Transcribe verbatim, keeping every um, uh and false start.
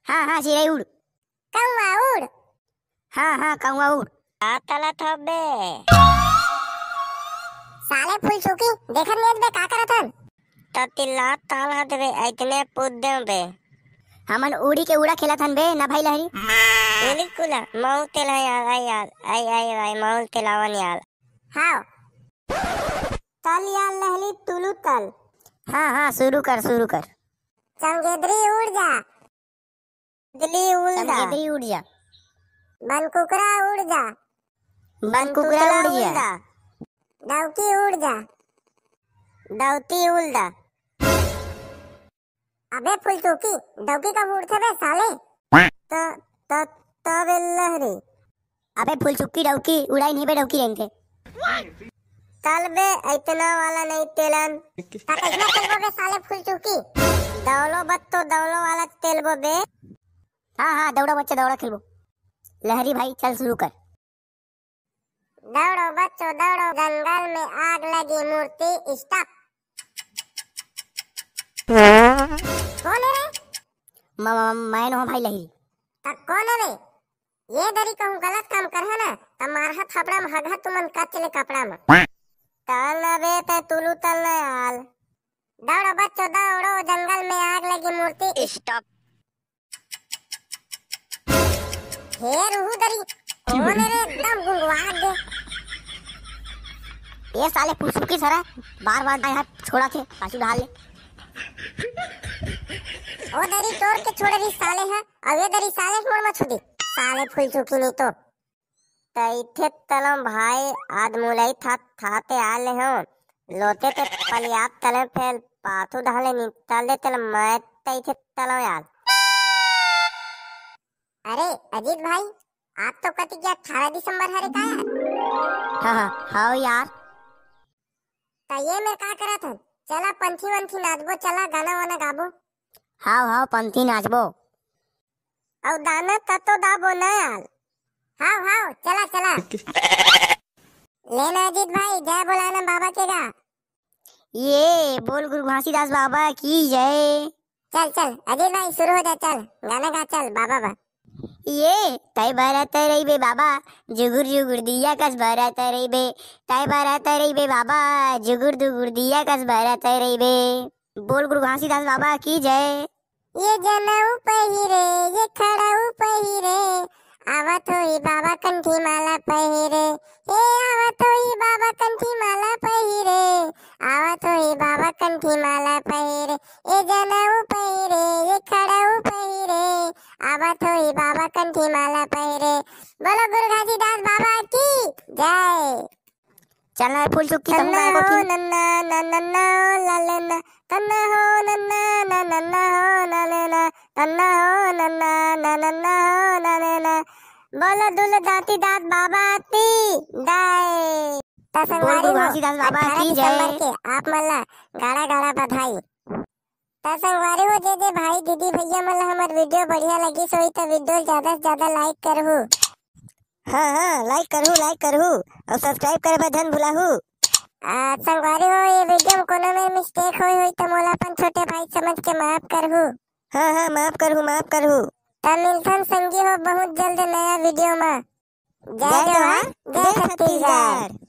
हाँ हाँ चिरई उड़। कौआ उड़। हाँ हाँ कौआ उड़। का तलत हबे? साले फुलचुकी, देखत नहीं बे का करत हन? त तिल्ला ताल हत बे, अइतने पूछ देव बे। हमन उड़ी के उड़ा खेलत हन बे, ना भाई लहरी। उली कुला, मऊ तेल है यार, आई यार, आई, आई, आई, मऊ तेलावन यार। हाँ। तल यार लहली तुलू तल। हाँ हाँ शुरू कर, शुरू कर। चमगेदरी उड़ जा। दिली उड़ जा। चमगेदरी उड़ जा। बनकुकरा उड़ जा। बनकुकरा बनकुकरा उड़ उड़ जा। जा। डौकी उड़ जा। डौती उड़ जा। अबे फुलचुकी, डौकी कब उड़थे बे साले? त, त, तबे लहरी। अबे फुलचुकी डौकी उड़ाई नहीं बे, डौकी रेंग के। तल बे, इतना वाला नहीं तेलन। त कैसना तेलबो बे साले फुलचुकी? दौलो बत्तो दौलो वाला तेलबो बे। हाँ हाँ दौड़ा बच्चा दौड़ा खेलबो। लहरी भाई चल शुरू कर। दौड़ो बच्चों दौड़ो, जंगल में आग लगी, मूर्ति stop। कौन है रे? म-, म-, मैं नोहंव भाई लहरी। त कौन है रे? ये दरी कहूँ गलत काम करहा ना, त मारहा थपड़ा में हगहा तुमन कच ले कपड़ा में। तल ना बे, तै तुलू तल ना याल। दौड़ो बच्चों दौड़ो, जंगल में आग लगी, मूर्ति stop। हे रुहू दरी, कौन है रे, एकदम गुंगवा गे। ये साले फुलचुकी सारा बार बार यहाँ छोड़ा के पाछू डाल ले। ओ दरी तोर के छोड़े रही साले है, अब ये दरी साले मोर में छुदी। साले फुलचुकी नहीं तो। तइथे तलम भाई, आद मुलई था, थाते आले हो। लोते ते पलियात तले फेल पाथू ढाले नितल दे तले मैं तइथे तलम यार। अरे अजीत भाई, आज तो कति गया अठारह दिसंबर हरे का यार? हाँ, हाँ, हाँ यार। त ये मेर का करत हन? चला पंथी वंथी नाचबो, चला गाना वाना गाबो। हाव, हाव, पंथी नाचबो। अउ दाना ततो दाबो ना यार। हाव, हाव, चला, चला। लेना अजीत भाई, जय भोलानाथ बाबा के गा। ये बोल गुरु घासीदास बाबा की जय। चल, चल, अजीत भाई, शुरू हो जा, चल, गाना गा, चल, बाबा बा। ये, तै बरत रहिबे बाबा, जुगुर जुगुर दिया कस बरत रहिबे, तै बरत रहिबे बाबा, जुगुर जुगुर दिया कस बरत रहिबे। बोल गुरु घासीदास बाबा की जय। ये जनऊ पहिरे, ये खड़ऊ पहिरे, आवत होही बाबा कंठी माला पहिरे। हे आवत होही बाबा कंठी माला पहिरे, आवत होही बाबा कंठी माला पहिरे। ए जनऊ पहिरे, ए खड़ऊ पहिरे, आवत होही बाबा कंठी माला पहिरे। बोलो गुरु घासीदास बाबा की जय। चल ना फुलचुकी, तहूँ तन्ना गाए हो गोठिन। नन्ना, ना नन्ना हो लालेना, तन्ना हो नन्ना, ना नन्ना हो लालेना, तन्ना हो नन्ना, ना नन्ना हो लालेना। बोलो दुल दांती दांत बाबा की जय। त बोल संगवारी गुरु हो, घासीदास बाबा अठारह की दिसंबर जय। के आप मन ला गाड़ा गाड़ा बधाई। त संगवारी हो, जे जे भाई दीदी भैया मन ला हमर वीडियो बढ़िया लगिस होही त वीडियो ला ज्यादा से ज्यादा like करहू। हाँ, हाँ, like करहू, like करहू अउ subscribe करे बर झन भुलाहू। आ, संगवारी हो, ये वीडियो में कोनो में mistake होई होई त मोला अपन छोटे भाई समझ के माफ करहू। हाँ, हाँ, माफ करहू, माफ करहू। त मिलथन संगी हो बहुत जल्द नया वीडियो में। जय जय जोहार, जोहार, जय जय छत्तीसगढ़। छत्तीसगढ़।